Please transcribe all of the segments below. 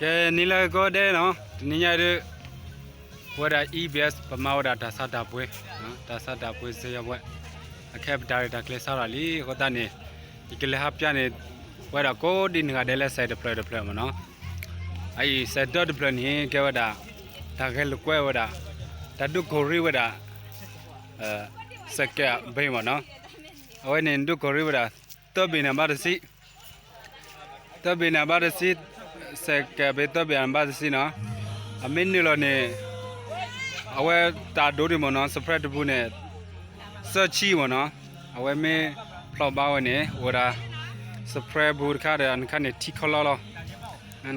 ကဲ နံၤလၢကိးဂၤဒဲးနီၤ, တနံၤညါဒုး ပဝဲဒၣ် E B S ပမၤဝဲဒၣ်တၢ်ဆါတၢ်ပှ့ၤ, တၢ်ဆါတၢ်ပှ့ၤစ့ယီၤပှဲၤ, အခဲပတၢ်ရဲၣ်တၢ်ကျဲၤဆါထီၣ်လံ အဃိသတးန့ၣ် ယကလဲၤဟးပျါန့ၣ် ပဝဲဒၣ်ကိးဒံးနဂၤဒဲးလၢစဲးတဖျၢၣ်တဖျၢၣ်မ့ၢ်နီၤ, အအံၤစဲးတၢတဖျၢၣ်န့ၣ် ကဲဝဲဒၣ် တၢ်ဂဲၤလိာ်ကွဲဝဲဒၣ် တၢ်ဒုးကိၢ်ရံးဝဲဒၣ် စဲးကဲးဘ့ၣ်မ့ၢ်နီၤ, အဝဲန့ၣ်ဒုးကိၢ်ရံးဝဲဒၣ် သၢဘ့ၣ်န့ၣ်ဘၣ်တဆံ သၢဘ့ၣ်န့ၣ်ဘၣ်တဆံ, စဲးကဲးဘ့ၣ်သၢဘ့ၣ်န့ၣ်ဘၣ်တဆံနီၤ, အမ့ၢ်နုာ်လီၤန့ၣ် အဝဲတၢ်ဒိးဒံးမ့ၢ်နီၤ စဖရဲးတပူၤန့ၣ် သၢဆံမ့ၢ်နီၤ, အဝဲမ့ၢ်ဖျိးဘၣ်ဝဲန့ၣ် အိၣ်ဝဲဒၣ် စဖရဲးပူၤတခါဒီး နခါန့ၣ်ထံခီလီလီၤ,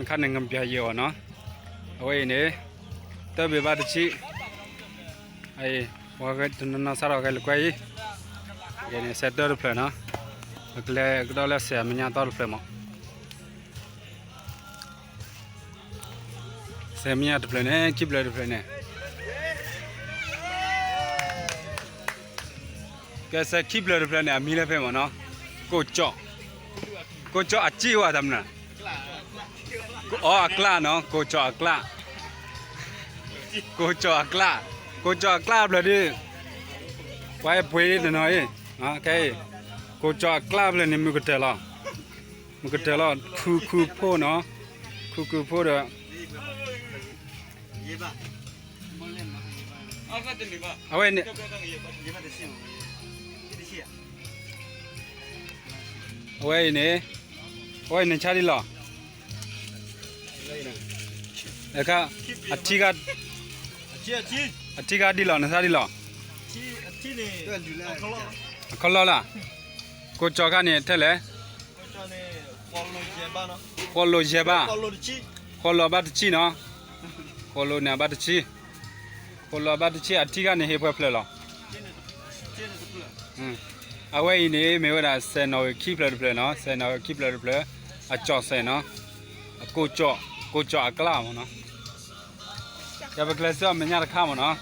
နခါန့ၣ်ငဘျၢ်ယဲၢ်အီၤနီၤ, အဝဲအံၤန့ၣ် သၢဘ့ၣ်ဘၣ်တဆံ အံၤ ပှၤတနီၤနီၤစးထီၣ်ဂဲၤလိာ်ကွဲအံၤ, ဂ့ၤန့ၣ် စဲးတၢတဖျၢၣ်နီၤ, ပကလဲၤကဒီးလၢစဲးအမဲာ်ညါသီတဖျၢၣ်မး, စဲးမဲာ်ညါတဖျၢၣ်န့ၣ် ခံဖျၢၣ်တဖျၢၣ်န့ၣ်, ကဲစဲးခံဖျၢၣ်တဖျၢၣ်န့ၣ် အမံၤလၢဖဲမ့ၢ်နီၤ, ကိၢ်ကၠီၣ်, ကိၢ်ကၠီၣ်အစ့ဝဲတမနၤ အီအကျးနီၤ ကိၢ်ကၠီၣ်အကျး, ကိၢ်ကၠီၣ်အကျး, ကိၢ်ကၠီၣ်အကျးဖျၢၣ်ဒုး, ပှၤအဲၣ်ပှ့ၤတနီၤအံၤ, ခဲအံၤ, ကိၢ်ကၠီၣ်အကျးဖျၢၣ်န့ၣ် မုၢ်ကတၢၢ်လီၤ, မုၢ်ကတၢၢ်လီၤ ခုခုဖိနီၤ, ခုခုဖိဒီး အဝဲန့ၣ် အဝဲအံၤန့ၣ်, အဝဲန့ၣ်ဆါဒ်လီၤ, အခါ, အထံဂၤ, အထံဂၤဒ်လီၤ နဆါဒ်လီၤ, အခီလီၤလၢ, ကိၢ်ကၠီၣ်ခါန့ၣ်ထဲလဲၣ်, ဃိးလိာ်ယဲၢ်ဘၣ်, ဃိးလိာ်ဘၣ်တဆံနီၤ, ဃိးလိာ်န့ၣ်အဘၣ်တဆံ, ဃိးလိာ်အဘၣ်တဆံ အထံဂၤန့ၣ်ဟ့ၣ်ပှဲၤဖျၢၣ်လီၤ, အဝဲအံၤန့ၣ် မ့ၢ်ဝဲဒၣ်စဲးနီၣ်ဂံၢ်ခံဖျၢၣ်တဖျၢၣ်နီၤ, စဲးနီၣ်ဂံၢ်ခံဖျၢၣ်တဖျၢၣ်, အကၠီၣ်စဲးနီၤ, အကိၢ်ကၠီၣ်, ကိၢ်ကၠီၣ်အကျးမ့ၢ်နီၤ, ကဲပကလဲၤဆူအမဲာ်ညါတခါမ့ၢ်နီၤ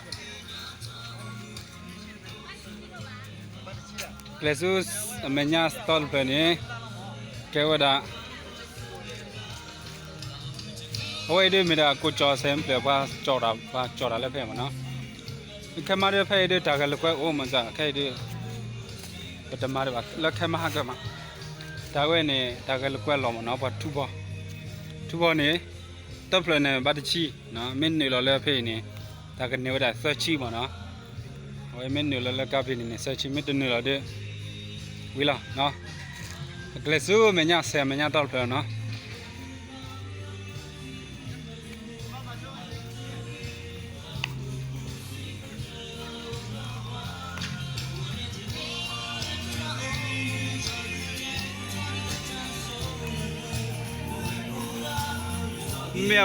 ကျဲၤဆူအမဲာ်ညါသီတဖျၢၣ်န့ၣ် ကဲဝဲဒၣ် အဝဲအံၤဒ်မ့ၢ်ဒၣ်ကိၢ်ကၠီၣ်စဲးဖျၢၣ် ပှၤကၠီၣ်တၢ်လၢဖဲမ့ၢ်နီၤ, ခဲမးဒ်ဖဲအံၤဒ်တၢ်ဂဲၤလိာ်ကွဲအိၣ်မးစ့ၢ် ခဲအံၤဒ် ပတမၤဒံးဘၣ် လၢခဲမးဟးဂီၤမး, တၢ်ဝဲန့ၣ် တၢ်ဂဲၤလိာ်ကွဲလီၤမ့ၢ်နီၤ ပှၤထူဘီ ထူဘီန့ၣ် တဖျၢၣ်န့ၣ်ဘၣ်တဆံ, မ့ၢ်နုာ်လီၤလၢဖဲအံၤန့ၣ် တၢ်ကန့ၢ်ဝဲဒၣ်သၢဆံမ့ၢ်နီၤ, အဝဲမ့ၢ်နုာ်လီၤလၢကါဖဲန့ၣ်န့ၣ် သၢဆံ မ့ၢ်တနုာ်လီၤဒီး ဝံၤလီၤ, အကျဲၤဆူမဲာ်ညါစဲးမဲာ်ညါတီတဖျၢၣ်နီၤ မ့ၢ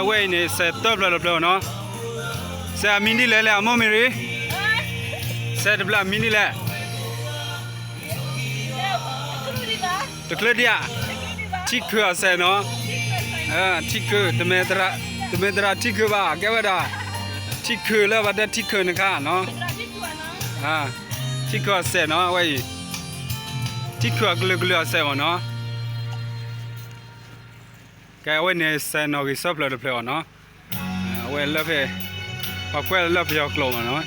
်အဝဲအံၤန့ၣ် စဲးတဖျၢၣ်တဖျၢၣ်နီၤ, စဲးအမံၤဒ်လဲၣ်လဲၣ် အမိၢ်မ့ၢ်ရံ, စဲးတဖျၢၣ်အမံၤဒ်လဲၣ်, တချုးဒံးဧါ, ထံခုၣ်အစဲးနီၤ, ထံခုၣ်, တမ့ၢ်သရၣ်ထံခုၣ်ဘၣ် ကဲဝဲဒၣ် ထံခုၣ်လၢပှၤတဲထံခုၣ်န့ၣ်ခါနီၤ, ထံခုၣ်အစဲးနီၤ အဝဲအံၤ, ထံခုၣ်အကလုာ်ကလုာ်အစဲးမ့ၢ်နီၤ, ကဲအဝဲန့ၣ်စဲးနီၣ်ဂံၢ်သၢဖျၢၣ်တဖျၢၣ်အီၤနီၤ, အဝဲလၢဖဲ ပှၤကွဲးလၢပယီၤကျိာ်မ့ၢ်နီၤ,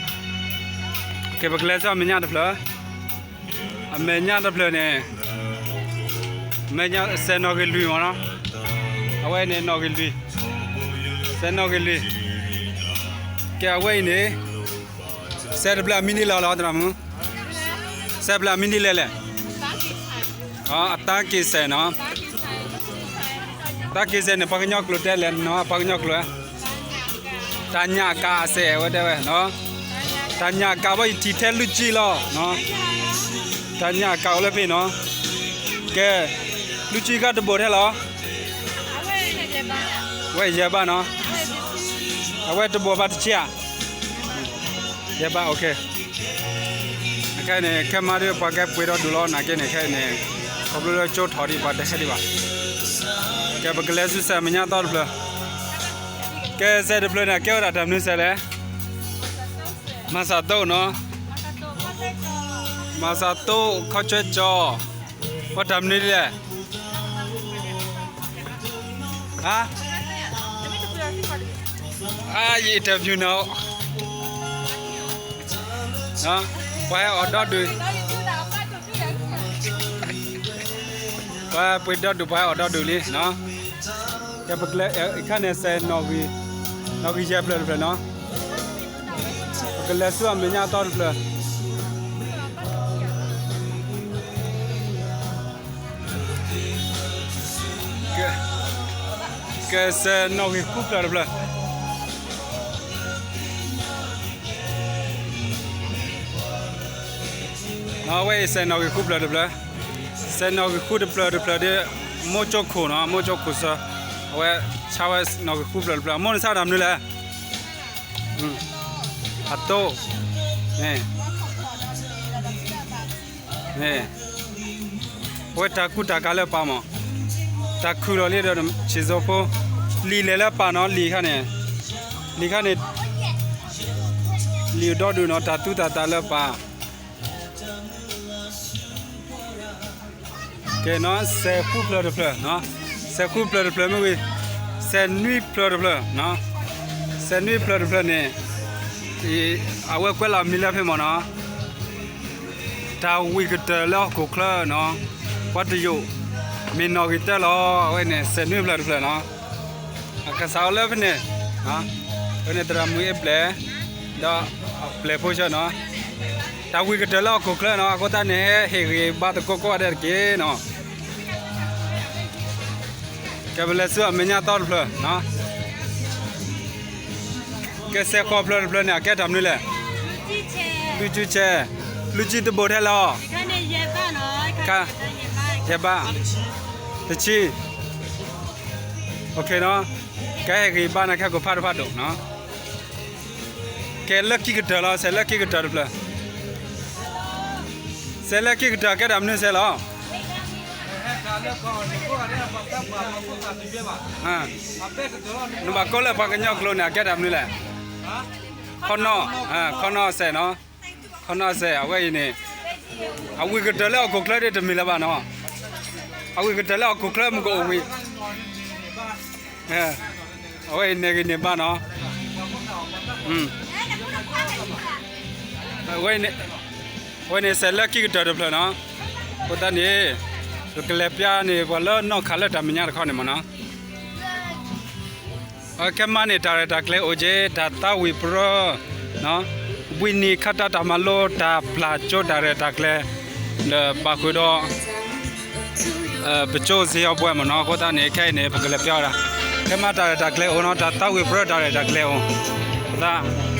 ကဲပကလဲၤဆူအမဲာ်ညါတဖျၢၣ်, အမဲာ်ညါတဖျၢၣ်န့ၣ် မဲာ်ညါစဲးနီၣ်ဂံၢ်လွံၢ်မ့ၢ်နီၤ, အဝဲန့ၣ်နီၣ်ဂံၢ်လွံၢ်, စဲးနီၣ်ဂံၢ်လွံၢ်, ကဲအဝဲအံၤန့ၣ် စဲးတဖျၢၣ်အမံၤဒ်လဲၣ်လီၤ သရၣ်မုၣ်, စဲးတဖျၢၣ်အမံၤဒ်လဲၣ်လဲၣ်, အတၢ်က့ၤစဲးနီၤ, တၢ်က့ၤစဲးန့ၣ် ပှၤကညီကျိာ်တဲလဲၣ်နီၤ ပှၤကညီကျိာ်, တၢ်ညၣ်ကးအစဲး အဝဲတဲဝဲနီၤ, တၢ်ညၣ်ကးဘၣ်ယထံၣ်ထဲလွံၢ်ကံလီၤ, တၢ်ညၣ်ကးအိၣ်လၢဖဲနီၤ, ကဲ လွံၢ်ကံခါတဘိထဲလီၤ, အဝဲယဲၢ်ဘၣ်နီၤ, အဝဲတဘိဘၣ်တဆံဧါ ယဲၢ်ဘၣ် ခဲန့ၣ် ခဲမးဒ်ပှၤကဲပှ့ၤဒီဒူၣ်လီၤ နာ်က့န့ၣ် ခဲအံၤန့ၣ် ခီဖျိလၢကၠိထီၣ်ဒံးပှၤတဟဲဒံးဘၣ်, ကဲပကလဲၤဆူစဲးမဲာ်ညါသီတဖျၢၣ်, ကဲစဲးတဖျၢၣ်န့ၣ် ကဲဝဲဒၣ်တၢ်မနုၤစဲးလဲၣ်, မၤစၢ်တိၣ်နီၤ, မၤစၢ်တိၣ် ခီဆွဲကၠီၤ, ဝဲတၢ်မနုၤဒ်လဲၣ် ဟါ, အါ ယ interview နီၤ, ပှၤဟဲအီၣ်ဒီဒူၣ်, ပှၤပှ့ၤဒီဒူၣ် ပှၤဟဲအီၣ်ဒီဒူၣ်လံနီၤ, ကဲပကလဲၤ အခါန့ၣ်စဲးနီၣ်ဂံၢ်, နီၣ်ဂံၢ်ယဲၢ်ဖျၢၣ်တဖျၢၣ်နီၤ, ပကလဲၤဆူအမဲာ်ညါအသီတဖျၢၣ် ကဲစဲးနီၣ်ဂံၢ်ဃုဖျၢၣ်တဖျၢၣ်, အဝဲအံၤစဲးနီၣ်ဂံၢ်ဃုဖျၢၣ်တဖျၢၣ်, စဲးနီၣ်ဂံၢ်ဃုတဖျၢၣ်တဖျၢၣ်ဒီး မိၢ်ကၠိခိၣ်နီၤ, မိၢ်ကၠိခိၣ်စၢၤ, အဝဲဆါဝဲနီၣ်ဂံၢ်ဃုဖျၢၣ်တဖျၢၣ်, အမိၢ်နဆါတၢ်မနုၤလဲၣ်, အတိၢ်, အဝဲတၢ်ကူတၢ်ကၤလၢပၢ်မး, တၢ်ခုၣ်လီၤလံဒီးဆံးစိဖိ, လံာ်လဲၤလၢပၢ်နီၤ, လံာ်ခါန့ၣ်, လံာ်ခါန့ၣ်, လံာ်ဒီဒူၣ်နီၤ, တၢ်သူတၢ်သးလၢပၢ် ကဲနီၤ, စဲးဃုဖျၢၣ်တဖျၢၣ်, စဲးဃုဖျၢၣ်တဖျၢၣ်မ့ၢ်ဝံၤ, စဲးနွံဖျၢၣ်တဖျၢၣ်, စဲးနွံဖျၢၣ်တဖျၢၣ်န့ၣ်, အဝဲကွဲးလီၤမံၤလၢဖဲမ့ၢ်နီၤ, တၢ်ဝံၣ်ကတၢၢ်လၢဟီၣ်ခိၣ်ချၢနီၤ, ပှၤတယိာ်, မ့ၢ်နီၣ်ဂံၢ်တၢလီၤ, အဝဲန့ၣ် စဲးနွံဖျၢၣ်တဖျၢၣ်နီၤ, အကစၢ်အီၤလၢဖဲန့ၣ်, ဖဲန့ၣ်သရၣ်မုၣ်အ့ဘျဲၣ်, ဒီးအပျဲၢ်ဖိဆၢနီၤ, တၢ်ဝံၣ်ကတၢၢ်လၢဟီၣ်ခိၣ်ချၢနီၤ, အဃိသတးန့ၣ် ဟဲဟ့ၣ်ဂံၢ်ဘါသကိးကိးဂၤဒဲးတက့ၢ်နီၤ. ကဲပလဲၤဆူအမဲာ်ညါသီတဖျၢၣ်, ကဲစဲးဃိးဖျၢၣ်တဖျၢၣ်န့ၣ် အကဲတၢ်မနုၤလဲၣ်, ဘျုးစုဆဲး, ဘျုးစုတဘိၣ်ထဲလီၤ, ယဲၢ်ဘး, တဆံ, ကဲ ဟဲဂံၢ်ဘါနၤခဲကိာ်ဖးဒိၣ်ဖးဒိၣ်နီၤ. ကဲလၢခံကတၢၢ်လီၤ, စဲးလၢခံကတၢၢ်တဖျၢၣ်, စဲးလၢခံကတၢၢ်ကဲတၢ်မနုၤစဲးလီၤ. နဘၣ်ကိးလၢပှၤကညီကျိာ်န့ၣ် အကဲတၢ်မနုၤလဲၣ်, ခီနီ, ခီနီစဲးနီၤ, ခီနီစဲး အဝဲအံၤန့ၣ်, အဝံၣ်ကတၢၢ်လၢဟီၣ်ခိၣ်ချၢဒ်တမ့ၢ်လၢၤဘၣ်နီၤ, အဝံၣ်ကတၢၢ်လၢဟီၣ်ခိၣ်ချၢမ့ၢ်ကအိၣ်ဝံၣ် အဝဲအံၤန့ၣ်ဂ့ၤန့ၢ်ဘၣ်နီၤ, အဝဲန့ၣ်စဲးလၢခံကတၢၢ်တဖျၢၣ်နီၤ, အဃိသတးန့ၣ်, ပကလဲၤပျါန့ၣ် ပှၤလၢနီၢ်ခးလၢတၢ်မဲာ်ညါတခီန့ၣ်မ့ၢ်နီၤ. ခဲမးန့ၣ် တၢ်ရဲၣ်တၢ်ကျဲၤအိၣ်က့ၤ တၢ်သးဝံၣ်ပြၢ, ဝံၣ်နံၣ်ခါတၢ်တၢ်မၤလိ တၢ်ပျၢ်ကၠိတၢ်ရဲၣ်တၢ်ကျဲၤ, ဒီးပာ်ဃုာ်ဒီး ပကၠိစ့ၢ်ကီးပှဲၤမ့ၢ်နီၤ. အဃိသတးန့ၣ် ခဲအံၤန့ၣ် ပကလဲၤပျါဝဲဒၣ်, ခဲမးတၢ်ရဲၣ်တၢ်ကျဲၤအိၣ်နီၤ, တၢ်သးဝံၣ်ပြၢတၢ်ရဲၣ်တၢ်ကျဲၤအိၣ်, သး